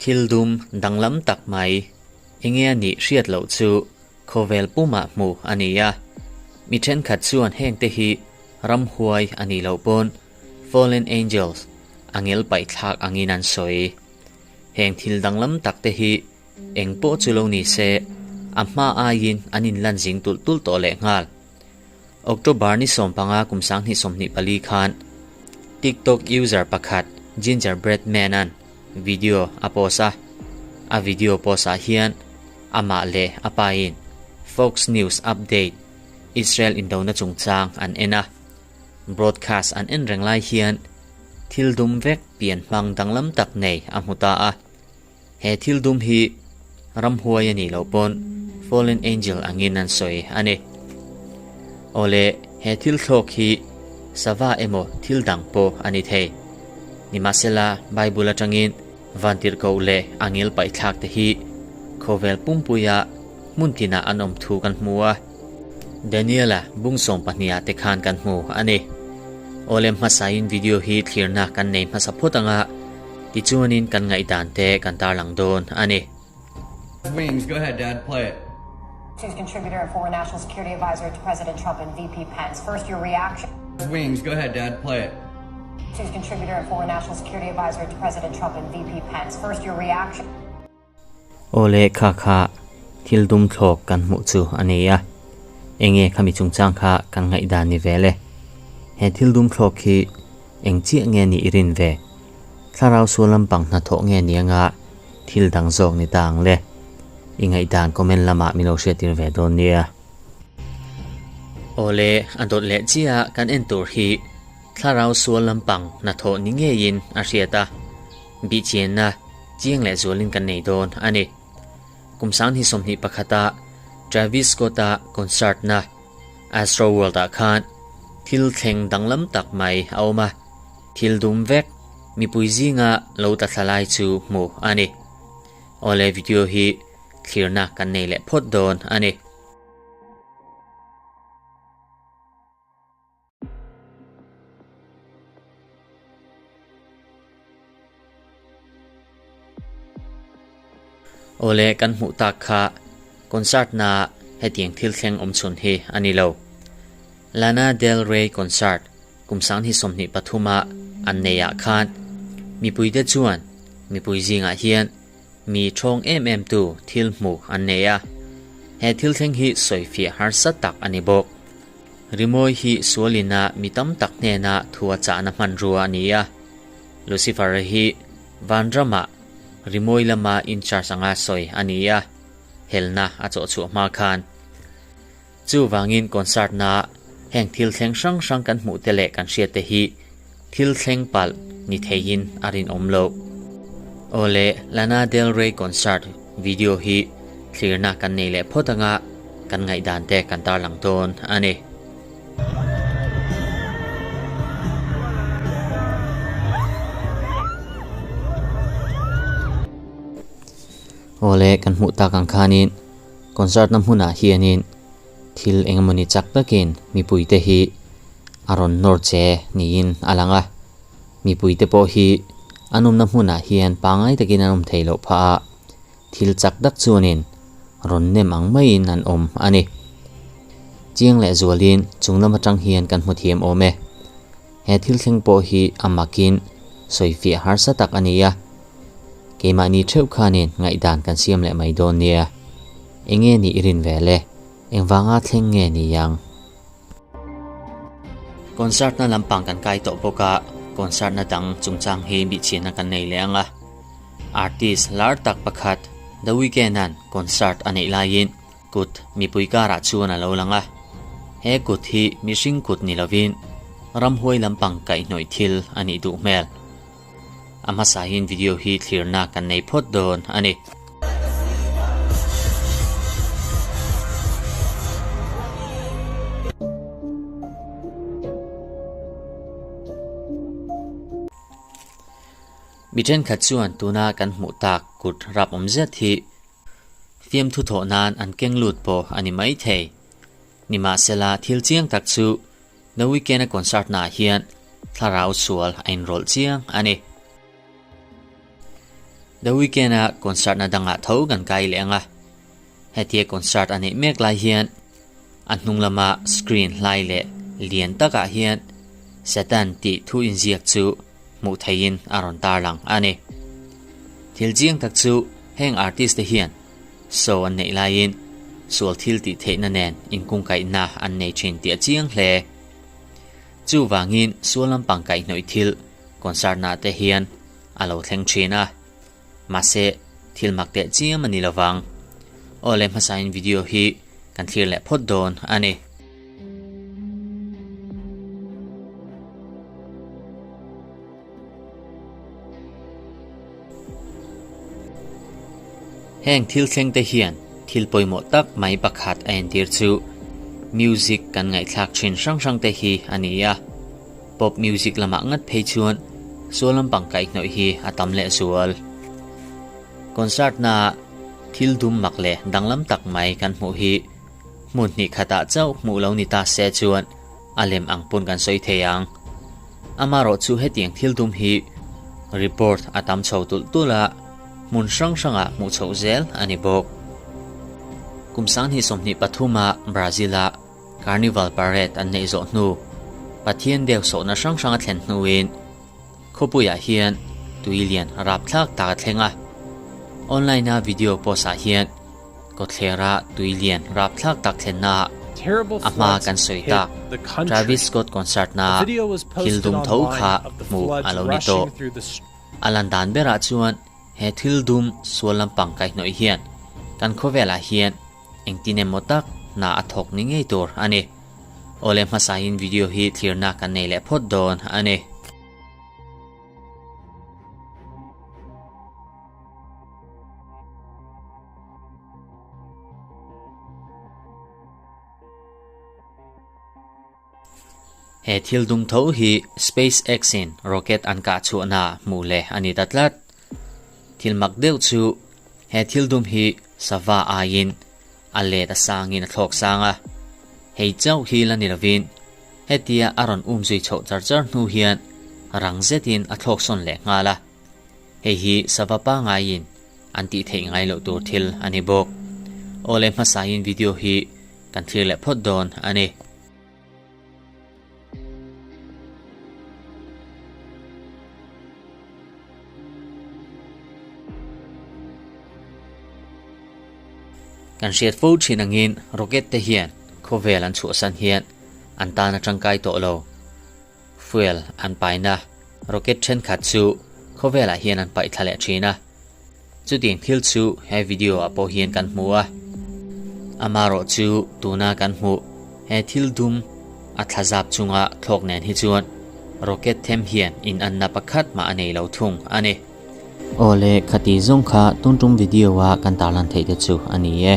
Thil dum danglam tak mai enge a nih hriat loh chu khawvel pumah hmuh a ni a. Mi thenkhat chuan hengte hi ramhuai a nih loh pawn Fallen Angels a ngel paihthlak angin an sawi. Heng thil danglam tak te hi eng pawh chu lo ni se, a hma aiin an inlan zing tulh tulh tawh lehnghal. October ni 15 kum 2024 khan TikTok user pakhat Gingerbread Man-a'n video a post a. A video post-ah hian amah leh a pain Fox News Update Israel indona chungchang an en a. Broadcast an en reng lai hian thil dum vek pian hmang danglam tak nei a hmu ta a. He thil dum hi ramhuai a nih loh pawn Fallen Angel angin an sawi a ni. Awle, he thil thlawk hi sava emaw thil dang pawh a ni thei. Nimahsela, Bible atangin vantirhkoh leh angel paihthlak te hi khawvel pumpuia hmun tinah an awm thu kan hmu a. Daniela bung 12 ah te khan kan hmu a ni. Awle hmasain video hi thlirna kan nei hmasa phawt anga tichuanin kan ngaihdan te kan tarlang dawn a ni. Wings, go ahead, Dad, play it. News contributor and former national security advisor to President Trump and VP Pence. First, your reaction. Wings, go ahead, Dad, play it. News contributor and former national security advisor to President Trump and VP Pence. First, your reaction. Awle kha kha thil dum thlawk kan hmuh chu a ni a, enge khami chungchang kha kan ngaihdan ni vel e. He thil dum thlawk hi eng chiah nge nih i rin ve? Thlarau sual lampang hnathawh nge ni anga thil dang zawk ni ta ang le? I ngaihdan comment lamah min lo hriattir ve dawn nia. Awle a dawt leh chiah kan en tur hi thlarau sual lampang hnathawh ni ngeiin a hriat a, bihchianna chiang leh zualin kan nei dawn a ni. Kum 2021-a Travis Scott-a concert-na Astroworld-ah khan thil thleng danglam tak mai a awm a, thil dum vek mipui zinga lo tla thla lai chu hmuh a ni. Awle video hi thlirna kan nei leh phawt dawn a ni. Awle kan hmuh tak kha concert na hetiang thil thleng awm chhun hi a ni lo. Lana Del Rey concert kum 2023 a an nei ah khan mipuite chuan mipui zingah hian mi thawng em em tu thil hmuh an nei a. He thil thleng hi sawifiah harsa tak a ni bawk. Rimawi hi sualina mi tam tak hnena thu a chahna hmanrua a ni a. Lucifer-a hi vanramah rimawi lama in charge anga sawi a ni a, helna a chawh chhuah hma khan. Chuvangin concert-na heng thil thleng hrang hrang kan hmuh te leh kan hriat te hi thil thleng palh ni theiin a rinawm loh. Awle, Lana Del Rey concert video hi thlirna kan nei leh phawt anga kan ngaihdan te kan tarlang dawn a ni. Awle, kan hmuh tak ang khanin concert na hmunah hianin thil engemawni chak takin mipuite hi a rawn nawr che niin a lang a. Mipuite pawh hi an awmna hmunah hian pangngai takin an awm thei loh phah a, thil chak tak chuanin rawn nem ang maiin an awm a ni. Chiang leh zualin chung lam atang hian kan hmu thiam awm e. He thil thleng pawh hi a makin sawifiah harsa tak a ni a. Keimahni theuh khanin ngaihdan kan siam leh mai dawn nia. Enge nih i rin vel e? Engvanga thleng nge ni ang? Concert na lampang kan kai tawh bawk a, concert na dang chungchang hi bihchhiahna kan nei leh ang a. Artist lar tak pakhat The Weeknd-a'n concert a neih laiin kut mipui karah chuan a lo lang a. He kut hi mihring kut ni lovin ramhuai lampang kaihhnawih thil a nih duh hmel. A hmasahin video hi thlirna kan nei phawt dawn a ni. Mi thenkhat chuan tuna kan hmuh tak kut rap awm zet hi fiamthu thawh nan an keng lut pawh a ni mai thei. Nimahsela thil chiang tak chu The Weeknd-a concert naah hian thlarau sual a inrawlh chiang a ni. The Weeknd-a concert na dangah tho kan kai leh ang a, hetia concert a neih mek lai hian a hnung lama screen hlai leh lian takah hian Satan tih thu inziak chu hmuh theihin a rawn tarlang a ni. Thil chiang tak chu heng artist te hian show an neih laiin sual thil tih theihna nen inkungkaihna an nei thin tih a chiang hle. Chuvangin sual lampang kaihhnawih thil concert na te hian a lo thleng thin a, mahse thil mak teh chiam a ni lovang. Aw le hmasain video hi kan thlir leh phawt dawn a ni. Heng thil thleng te hian thil pawimawh tak mai pakhat a entir chu music kan ngaihthlak thin hrang hrang te hi a ni a. Pop music lamah ngat phei chuan sual lampang kaihhnawih hi a tam leh zual. Concert naa thil dum mak leh danglam tak mai kan hmuh hi hmun hnih khatah chauh hmuh lo ni ta se chuan a lem ang pawn kan sawi thei ang. Amarawh chu hetiang thil dum hi report a tam chho tulh tulh a, hmun hrang hrangah hmuh chhoh zel a ni bawk. Kum 2023 a Brazil-a Carnival parade an neih zawh hnu, Pathian deu sawhna hrang hrang a thlen hnuin khawpuiah hian tui lian rapthlak tak a thleng a. Online-a video post-ah hian kawthlera tui lian rapthlak tak thlennaah a hma kan sawi tak Travis Scott concert-naa thil dum tho kha hmuh a lo ni tawh. A lan dan berah chuan he thil dum sual lampang kaihhnawih hian kan khawvelah hian Engtin emaw tak hna a thawk ni ngei tur a ni. Awle hmasain video hi thlirna kan nei leh phawt dawn a ni. He thil dum tho hi SpaceX-in rocket an kah chhuahna hmuh leh a ni ta tlat. Thil mak deuh chu he thil dum hi sava aiin a let a sangin a thlawk sang a. Hei chauh hi la ni lovin hetia a rawn um zui chhoh char char hnu hian rang zetin a thlawk sawn leh nghal a. Hei hi sava pangaiin an tih theih ngai loh tur thil a ni bawk. Awle hmasain video hi kan thlir leh phawt dawn a ni. Kan hriat fo thin angin rocket te hian khawvel an chhuahsan hian an tan a tangkai tawh lo. Fuel an paina rocket thenkhat chu khawvelah hian an paih thla leh thin a. Chutiang thil chu he video ah pawh hian kan hmu a. Amarawh chu tuna kan hmuh he thil dum a thla zap chunga thlawk nen hi chuan rocket them hian inanna pakhat mah a nei lo thung a ni. Awle, khati zawng kha tun tum video a kan tarlan theih te chu a ni e.